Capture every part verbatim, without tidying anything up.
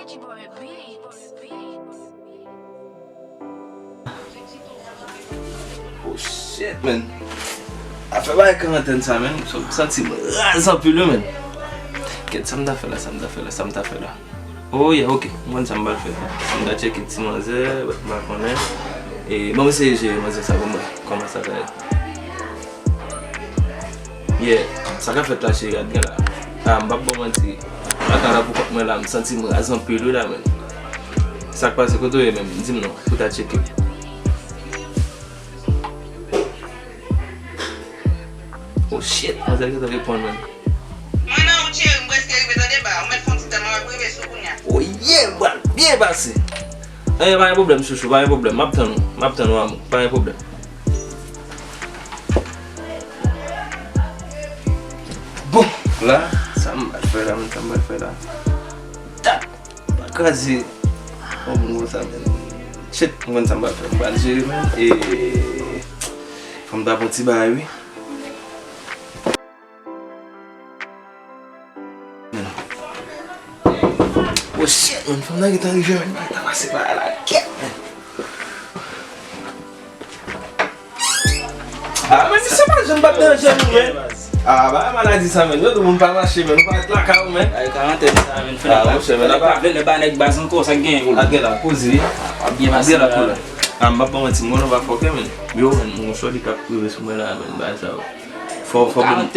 Oh shit, man. Afè bagay karantèn sa, man. M santi m raz anpil, wi, man. Kèt, sa m ta fè la, sa m ta fè la, sa m ta fè la. Oh yeah, ok. M konn sa m pral fè. M ta tcheke ti manzè, m pa konnen. E, bon, m eseye jere manzè sa pou mwen. Kòman sa ta ye? Yeah, sa k ap fèt la, cheri, a, gen la. Ah, m p ap ba w manti. Ata la pou kont mwen la, m santi m raz anpil wi la, men. Sa k pase, kote w ye menm? Di m non, pou ta tcheke. Oh shit, manzè gentan reponn, men. Mwen nan wout, cheri, m prèske rive, tande ba, ou mèt fè yon ti tan, mwen ap rive sou kounya. Oh yeah, m pral byen pase. Eh, pa gen pwoblèm, chouchou, pa gen pwoblèm. M ap tann ou, m ap tann ou, amou. Pa gen pwoblèm. Bon, la, sa m pral fè la, menm, sa m pral fè la. Tak, pa kraze yon moun konsa, menm. Shit, m konn sa m pral fè. M pral jere, menm. E, fò m ta pran ti bagay, wi. Oh shit, man, fanm nan gentan rive, man. Bagay ta pase pa la kèt, man. Ah, men misye pa janm p ap deranje nou, man. Ah, bagay maladi sa, man. Yo di moun pa mache, man. Ou pa ret lakay ou, man. Ay, karantèn sa, man. Ah, monchè, man, apa vle pa nèg baz ankò, sa k genyen pou l. Ap gen la, poze. Ap gen la, pou la. Ah, m p ap ba w manti, m konnen w pa fòkè, man. Yo, man, yon chòdi k ap rive sou mwen la, man, bagay sa yo. Fò, fò, non,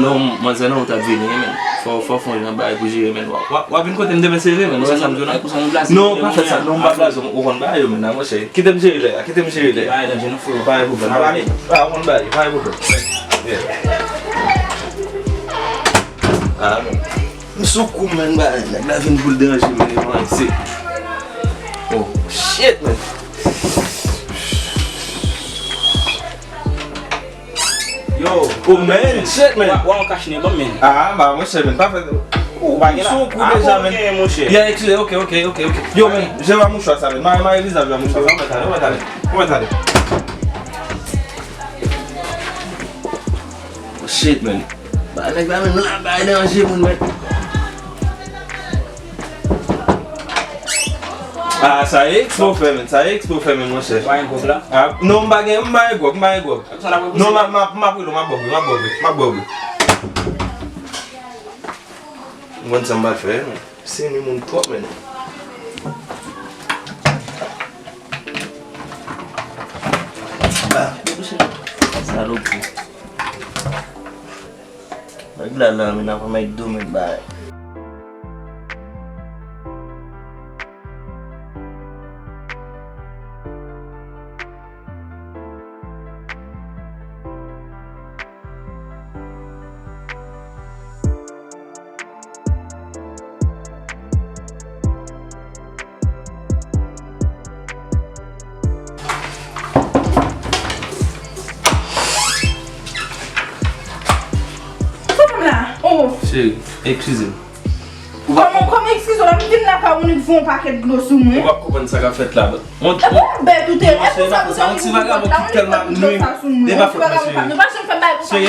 non, manzè nan ou t ap vini, men. Fò, fò, fò, yon bagay pou jere, men. W ap, w ap vin kote m demen, se vre, men. Ou wè sa m di w la? Non, pa fè sa. Non, m pa blaze, ou konn bagay yo, men, monchè. Kite m jere lè a, kite m jere lè a. Pa gen pwoblèm. Ah, ou konn bagay, pa gen pwoblèm. Yeah. Ah, men. M sou kou, men, bagay, nèg la vin pou l deranje, men, men, se. Oh, shit, man. Yo, oh, man, shit, man. Wa, wa, on kach ne ban, man. Ah, ba, monchè, man, pa fè. Ou pa gen la. Sou kou deja, man. Gen, monchè. Yeah, eskize, ok, ok, ok, ok. Yo, man, je wa mouchwa sa, man. Mare, mare vizaj la, mouchwa sa. Ou mèt ale, ou mèt ale. Ou mèt ale. Oh, shit, man. Ba, nèg la menm la, bay danje moun, man. Ah, sa e eksprè w fè, man. Sa e eksprè w fè, man, monchè. Ou pa gen gwòg la? Ah, non, m pa gen, m pa gen gwòg, m pa gen gwòg. Non, m ap, m ap, m ap rele w, m ap ba w, m ap ba w, m ap ba w. M konn sa m pral fè, man. Se ni moun twòp, man. Ah, salopri. Nèg la la, men, ap met do, men, bay. Sa fè m la? Oh. Cheri, eskize m. Kòman, kòman eskize w la? M vin lakay ou, ou vin fè yon pakèt dlo sou mwen. Ou p ap konprann sa k ap fèt la. Epi w bèt ou te, epi w sa pou sa, yon ti vagabon ki tèlman ap nwi. E pa fòt mwen, cheri. Nou pa janm fè bagay konsa. Cheri,